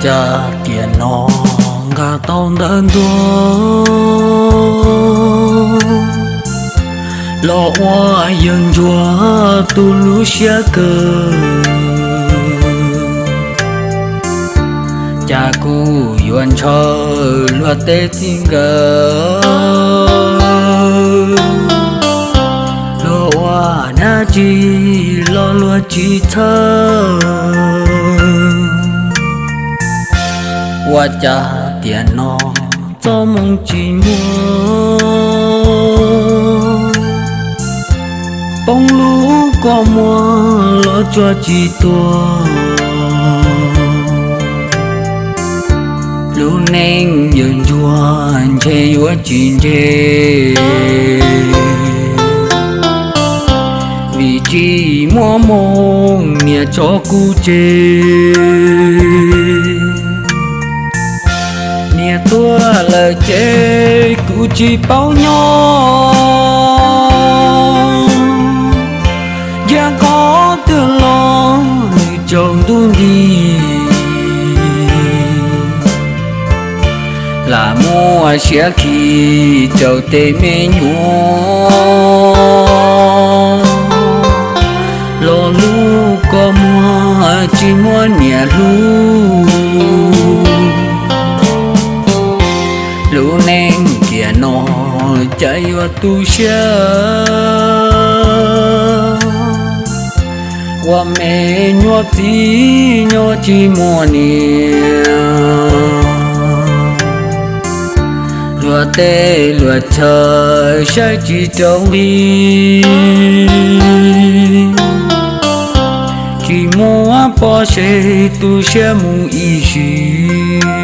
Cas tiam no nqa tau ntawv ntuag los ua yawg ntsuag tu lub siab kawg. Cas kuj yuav ntshaw luag tej txij nkawm los ua dab tsi los luag tsis txhawj. Ua cas tiam no txoj moo tsis muaj, poob lub kua muag los tsuag tsis tuag. Lub neej yawg ntsuag ntshe yuav tsis ntseg, vim tsis muaj moo niam tso kuv tseg. Niam tuag lawm ces kuv tsis paub nyob, yog qhov twg los nws tsaus ntuj nti. Lam muaj siab khi rau tej me nyuam, los lub kua muag tsis muaj niam hlub. Lub neej tiam no cas yuav tu siab, ua me nyuam txiv nyob tsis muaj niam. Luag tej luag chaw saib tsis rau nqi, tsis muaj poj sej tu siab mus ib sim.